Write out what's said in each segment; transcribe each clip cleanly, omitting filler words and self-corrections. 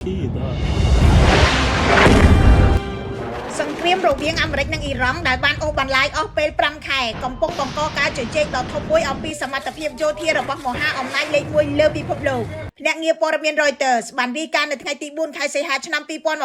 Да. សង្គ្រាមរវាងអាមេរិកនិងអ៊ីរ៉ង់ដែលបានអូសបន្លាយអស់ពេល5ខែកំពុងបង្កការជជែកដ៏ធំមួយអំពីសមត្ថភាពយោធារបស់មហាអំណាចលេខ1លើពិភពលោកភ្នាក់ងារព័ត៌មាន Reuters បានរាយការណ៍នៅថ្ងៃទី4ខែសីហាឆ្នាំ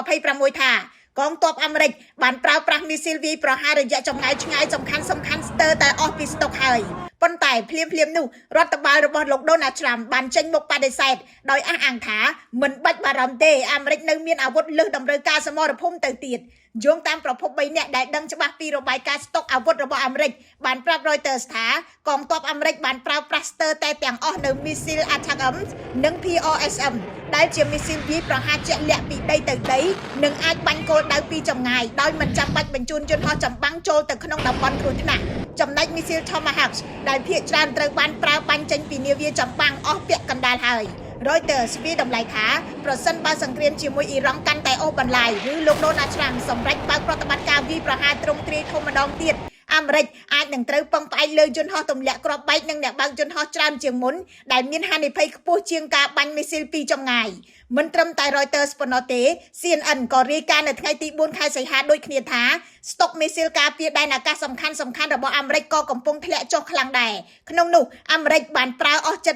2026ថាកងទ័ពអាមេរិកបានប្រើប្រាស់មីស៊ីលវាយប្រហាររយៈចម្ងាយឆ្ងាយសំខាន់សំខាន់ស្ទើរតែអស់ពីស្តុកហើយប៉ុន្តែភ្លាមៗនោះរដ្ឋបាលរបស់លោក Donald Trump បានចេញមុខបដិសេធដោយអះអាងថាមិនបាច់បារម្ភទេអាមេរិកនៅមានអាវុធលើសតម្រូវការសមរភូមិទៅទៀតយោងតាមប្រភព3នាក់ដែលដឹងច្បាស់ពីរបាយការណ៍ស្តុកអាវុធរបស់អាមេរិកបានប្រាប់ Reuters ថាកងទ័ពអាមេរិកបានប្រើប្រាស់ស្ទើរតែទាំងអស់នៅមីស៊ីល ATACMS និង PRSM ដែលជាមីស៊ីលវាយប្រហារជាក់លាក់ពីដីទៅដីនិងអាចបាញ់គោលដៅពីចម្ងាយដោយមិនចាំបាច់បញ្ជូនយន្តហោះចម្បាំងចូលទៅក្នុងតំបន់គ្រោះថ្នាក់ចំណែកមីស៊ីល Tomahawk ដែលភាគច្រើនត្រូវបានប្រើបាញ់ចេញពីនាវាចម្បាំងអស់ពាក់កណ្ដាលហើយ Reuters វាយតម្លៃថាប្រសិនបើសង្គ្រាមជាមួយអ៊ីរ៉ង់កាន់តែអូសបន្លាយឬលោក Donald Trump សម្រេចបើកប្រតិបត្តិការវាយប្រហារទ្រង់ទ្រាយធំម្ដងទៀតអាមេរិកអាចនឹងត្រូវពឹងផ្អែកលើយន្តហោះទម្លាក់គ្រាប់បែកនិងអ្នកបើកយន្តហោះច្រើនជាងមុនដែលមានហានិភ័យខ្ពស់ជាងការបាញ់មីស៊ីលពីចម្ងាយមិនត្រឹមតែ Reuters ប៉ុណ្ណោះទេ CNN ក៏រាយការណ៍នៅថ្ងៃទី4ខែសីហាដូចគ្នាថាស្តុកមីស៊ីលការពារដែនអាកាសសំខាន់សំខាន់របស់អាមេរិកក៏កំពុងធ្លាក់ចុះខ្លាំងដែរក្នុងនោះអាមេរិកបានប្រើអស់ជិត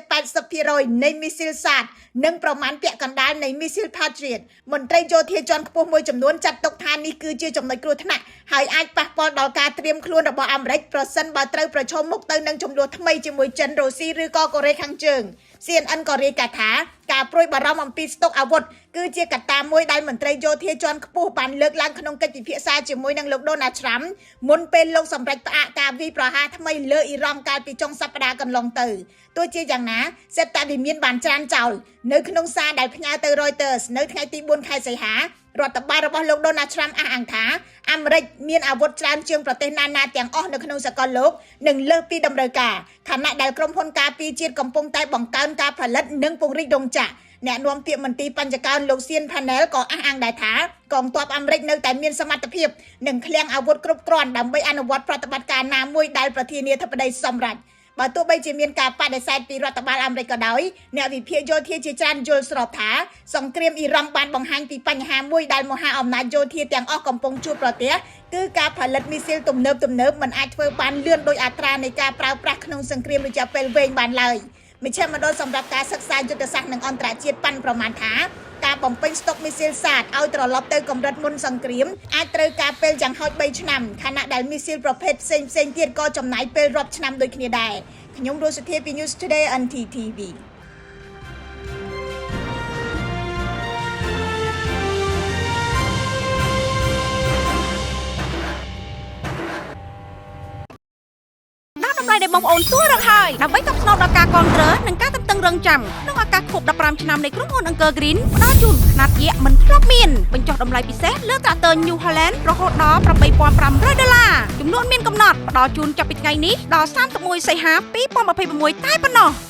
80%នៃមីស៊ីល THAAD និងប្រមាណពាក់កណ្ដាលនៃមីស៊ីល Patriot មន្ត្រីយោធាជាន់ខ្ពស់មួយចំនួនចាត់ទុកថានេះគឺជាចំណុចគ្រោះថ្នាក់ហើយអាចប៉ះពាល់ដល់ការត្រៀមខ្លួនរបស់អាមេរិកប្រសិនបើត្រូវប្រឈមមុខទៅនឹងជម្លោះថ្មីជាមួយចិនរុស្ស៊ីឬក៏កូរ៉េខាងជើង CNN ក៏រាយការណ៍ថាការព្រួយបារម្ភអំពីស្តុកអាវុធគឺជាកត្តាមួយដែលមន្ត្រីយោធាជាន់ខ្ពស់បានលើកឡើងក្នុងកិច្ចពិភាក្សាជាមួយនឹងលោក Donald Trump មុនពេលលោកសម្រេចផ្អាកការវាយប្រហារថ្មីលើអ៊ីរ៉ង់កាលពីចុងសប្តាហ៍កន្លងទៅទោះជាយ៉ាងណាសេតវិមានបានច្រានចោលនៅក្នុងសារដែលផ្ញើទៅ Reuters នៅថ្ងៃទី4ខែសីហារដ្ឋបាលរបស់លោក Donald Trump អះអាងថាអាមេរិកមានអាវុធច្រើនជាងប្រទេសណាណាទាំងអស់នៅក្នុងសកលលោកនិងលើសពីតម្រូវការខណៈដែលក្រុមហ៊ុនការពារជាតិកំពុងតែបង្កើនការផលិតនិងពង្រីករោងចក្រអ្នកនាំពាក្យមន្ទីរបញ្ចកោណលោកសៀនផាណែលក៏អះអាងដែរថាកងទ័ពអាមេរិកនៅតែមានសមត្ថភាពនិងឃ្លាំងអាវុធគ្រប់គ្រាន់ដើម្បីអនុវត្តប្រតិបត្តិការណាមួយដែលប្រធានាធិបតីសម្រេចបើទោះបីជាមានការបដិសេធពីរដ្ឋបាលអាមេរិកក៏ដោយអ្នកវិភាគយោធាជាច្រើនយល់ស្របថាសង្គ្រាមអ៊ីរ៉ង់បានបង្ហាញពីបញ្ហាមួយដែលមហាអំណាចយោធាទាំងអស់កំពុងជួបប្រទះគឺការផលិតមីស៊ីលទំនើបទំនើបមិនអាចធ្វើបានលឿនដោយអត្រានៃការប្រើប្រាស់ក្នុងសង្គ្រាមរយៈពេលវែងបានឡើយមជ្ឈមណ្ឌលសម្រាប់ការសិក្សាយុទ្ធសាស្ត្រនិងអន្តរជាតិប៉ាន់ប្រមាណថាការបំពេញស្តុកមីស៊ីលសាតឲ្យត្រឡប់ទៅកម្រិតមុនសង្គ្រាមអាចត្រូវការពេលយ៉ាងហោច3ឆ្នាំខណៈដែលមីស៊ីលប្រភេទផ្សេងផ្សេងៗទៀតក៏ចំណាយពេលរាប់ឆ្នាំដូចគ្នាដែរខ្ញុំរស់សុធាពី News Today NTTV ដាក់តម្លៃដែលបងប្អូនទួរកហើយដើម្បីតបស្នងដល់ការគាំទ្រនិងការទន្ទឹងរង់ចាំក្នុងឱកាសខួប15ឆ្នាំនៃក្រុមហ៊ុនអង្គរ Green ផ្ដល់ជូនខ្នាតយក្សមិនធ្លាប់មានបញ្ចុះតម្លៃពិសេសលើត្រាក់ទ័រ New Holland រហូតដល់8500ដុល្លារចំនួនមានកំណត់ផ្ដល់ជូនចាប់ពីថ្ងៃនេះដល់31សីហា2026តែប៉ុណ្ណោះ។